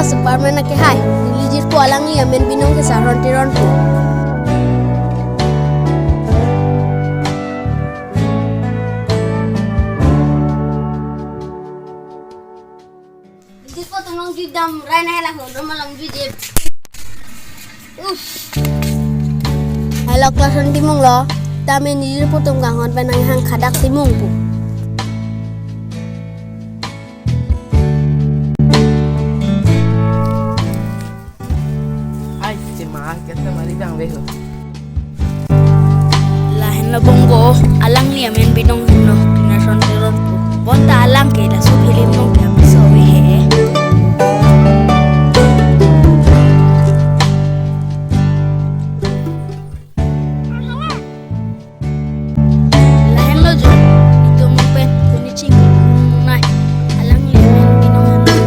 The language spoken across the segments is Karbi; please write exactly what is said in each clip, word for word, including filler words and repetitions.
Superman akehai, neli jirpo alangli amen binong ke Saron Teron pu. Jirpo atum longji dam rai nai lang ho, dam longji dip. Uff. Hello, class on timung lo. Tame neli jirpo atum kanghon pen nanghang khadak timung pu. Ai, cema, kita mari bang beho. Lahenlo bongko, alangli amen binong henlo, Saron Teron pu. Bonta alang ke laso film along ke apiso ave he. Lahenlo jo, itum pen kuni ching nai. Alangli amen binong henlo.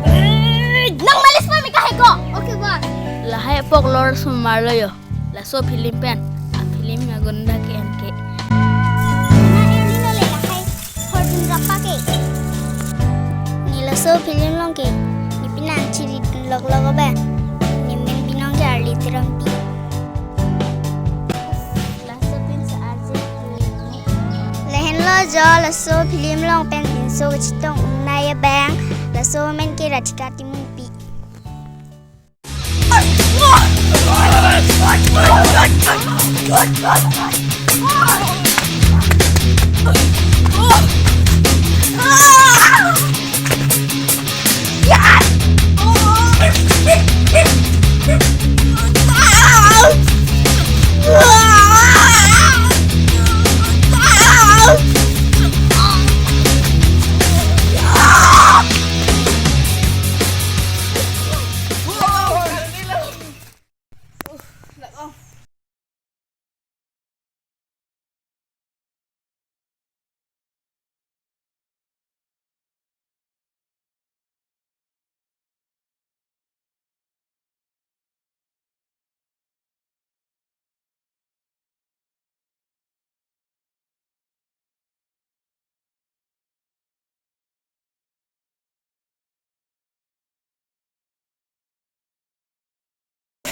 Eh, nang malis ma mika heko. Okay, boss. Lahai apok lor sumar lo yo. Laso film pen, a film agundak ke anke. Na erli lo le lahai. Hor dun rap pa ke. Ne laso film along ke, ne penang chiri lok lok abang. Ne men binong ke Arli Teronpi. Laso pen sa arje film ne. Lahenlo jo laso film along pen pinso kachetong un nai abang. Laso amen ke Radhika Timungpi.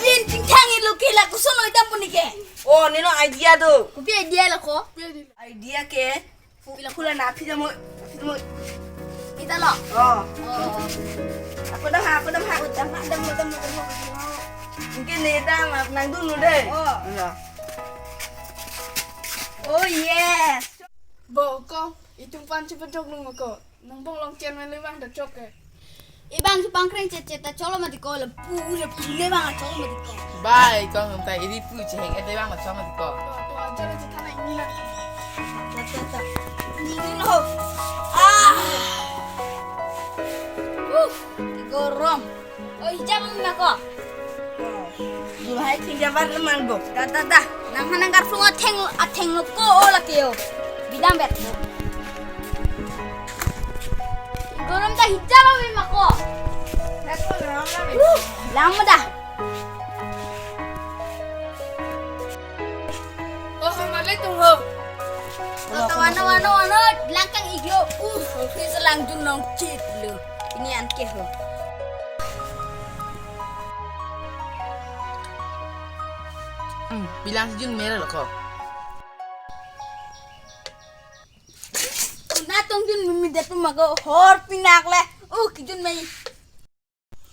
Rin chingthang ilo ke la kuson lo itam puni ke. Oh, nino idea do. Kopi idea lo ko? Idea ke. Pila kula na phi jamo, phi jamo. Ita lo. Oh. Oh. Ako dam ha, ako dam ha. Ako dam ha, dam, dam, dam, dam. Mungkin ni dam, nang dulu deh. Oh. Iya. Oh yes. Bo ko, itum pan cepet jok nung ko. Nang bong long chen men le bang da chok ke. Ibang si pangkreng chet chet ta cholo mati ko, le pu le pu le bang cholo mati ko. Bai, kong nung ta iri pu cheheng ete bang cholo mati ko. To, to, ajar aja thana ini na. Ta, ta, ta. Ini, ini lo. Ah. Uh, gorom. Oh, hijab ma ko. Dulhai thing jabar le man bo. Ta, ta, ta. Nang hanang kar sunga theng, atheng lo ko o la ke o. Bidang bet. Gorom ta hijab ave ma ko. Dak ko lam lam. Uh, lam da. Oh, sama le tung ho. Tata wano, wano, wano, langkang iglo. Uh, office lang jun nong chit lo. Ini an ke ho. Hmm, bilang jun mere lo ko. Una tong jun mimi datu mago hor pinak le. Uh, kijun mai.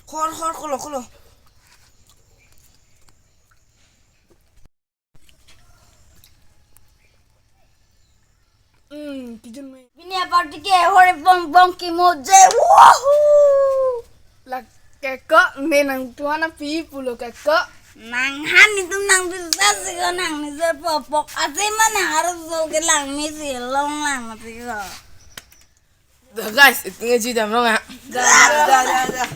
Hor, hor, kolo, kolo. Hmm, kijun mai. Bini aparty ke hor bong bong ki moje. Wahoo! La keko, ne nang tuan api pulo keko. Nang han itum nang bisa si ko nang ni se popok. Ase ma nang harus so ke lang mi si long lang mati ko. Dah guys, itum ngeji dam long ah. Dah, dah, dah, dah.